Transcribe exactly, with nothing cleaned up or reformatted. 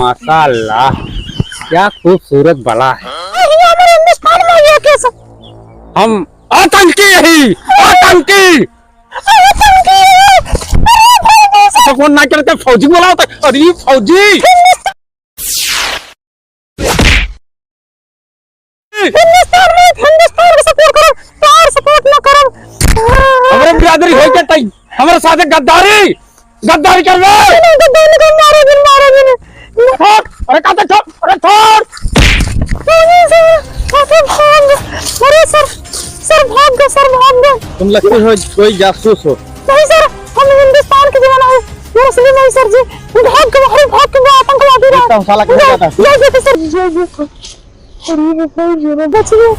माशाल्लाह, क्या खूबसूरत बला है। अरे, ये हमारे हिंदुस्तान में ये कैसे? हम आतंकी ही, आतंकी। आतंकी है। अरे भाई, कैसे? भगवान ना करते, फौजी बुलाओ तो। अरे फौजी। हिंदुस्तान में हिंदुस्तान के सपोर्ट करब, तोहार सपोर्ट ना करब। हमरे बिरादरी होई के तई, हमरे साथे गद्दारी, गद्दारी करबे। नहीं, गद्दारी नहीं करब, मारो जिन, मारो जिन। छोड़, अरे काते छोड़, अरे छोड़। नहीं सर, अरे भाग, अरे सर, सर भाग गए, सर भाग गए। तुम लगती हो कोई जासूस हो। नहीं सर, हम हिंदुस्तान के जवान है, मुस्लिम है सर जी। भाग गए, अरे भाग गए, आतंकवादी रहा। साला कहाँ जाता है? जय जय सर, जय जय। अरे बाबा, ये रे बच गए।